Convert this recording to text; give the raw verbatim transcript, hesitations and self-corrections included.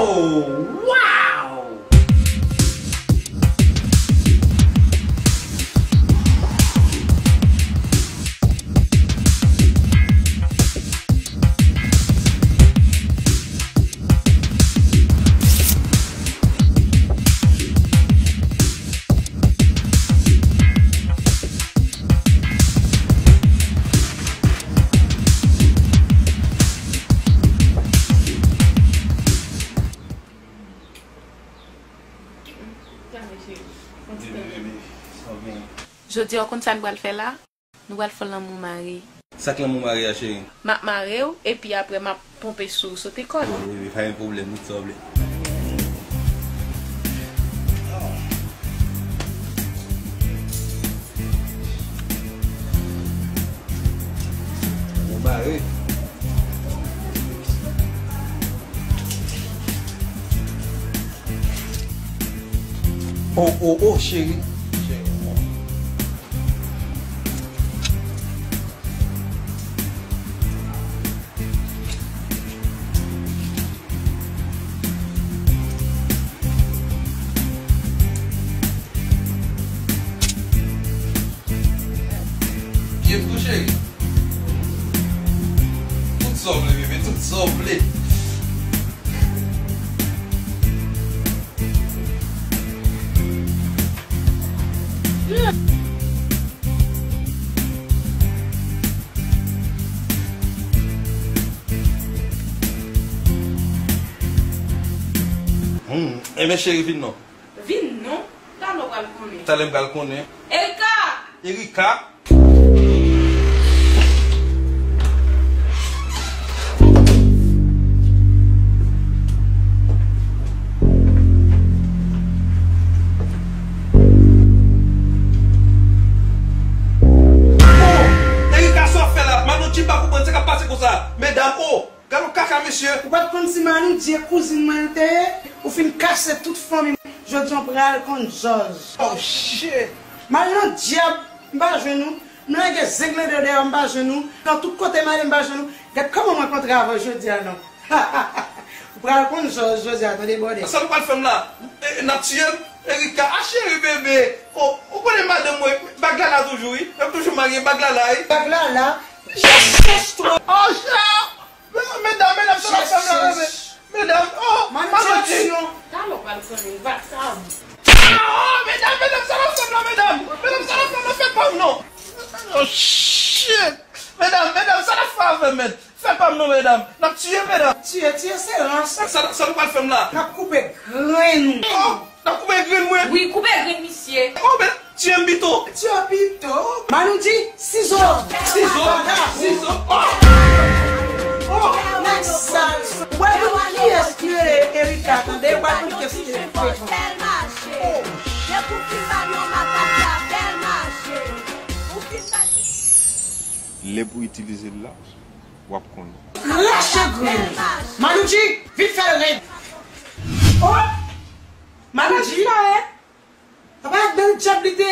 Oh, wow! Jodi a, w konn sa n pral fè la? Nou pral fè lanmou mare. Sa k lanmou mare a, cheri? M ap mare w, epi apre m ap ponpe sou w, sote kò l. Bon, bebe, pa gen pwoblèm, tout sa w vle. Lanmou mare. Oh, oh, oh, cheri. Byen touche. Tout sa w vle, bebe, tout sa w vle. Hmm, enben cheri, vin non. Vin non, talè w pral konnen. Talè m pral konnen. Erika! Erika! Oh! Erika, sa w ap fè la? Manouji pa konprann sa k ap pase konsa. Medam, oh! Gad yon kaka, mesye! Ou pa t konn si Manouji e kouzin mwen l te ye? Ou fin kase tout fanmi m. Jodi a w pral konn jòj. Oh, shit! M al nan dyab, m pa jwenn ou. M lage zenglende dèyè w, m pa jwenn ou. Nan tout kote m ale, m pa jwenn ou. Gad kòman mwen kontre avè w jodi a, non. Ou pral konn jòj jodi a, tande bòdè. Sa nou pral fè m la? E, n ap tiye m? Erika, a cheri bebe. Oh, ou konnen madanm mwen, bag la la toujou, wi. N ap toujou marye, bag la la, wi. Bag la la. Jèsus! Oh, chè! Medam, medam, sa n ap fè m la, medam. Medam, oh, Manouji. Talè w pral konnen, vakabon. Oh, medam, medam, sa n ap fè m la, medam. Medam, sa n ap fè m la, fè pa m non. Oh, shit. Medam, medam, sa n ap fè avè m, men. Fè pa m non, medam. N ap tiye m, medam. Tiye, tiye, se rans. Sa, sa nou pral fè m la? N ap koupe grenn ou. Oh! N ap koupe grenn mwen. Wi, koupe grenn misye. Oh, men, tiye m pito. Tiye w pito. Manouji, sizo. Sizo, sizo. Oh! Oh! Nèg sal. W ap konn kiyès ki rele Erika, tande? W ap konn kiyès ki rele Erika. Lè pou itilize l la, w ap konnen. Krache grenn. Manouji, vin fè l rèd. Oh! Manouji. Apa ak bèl djab li te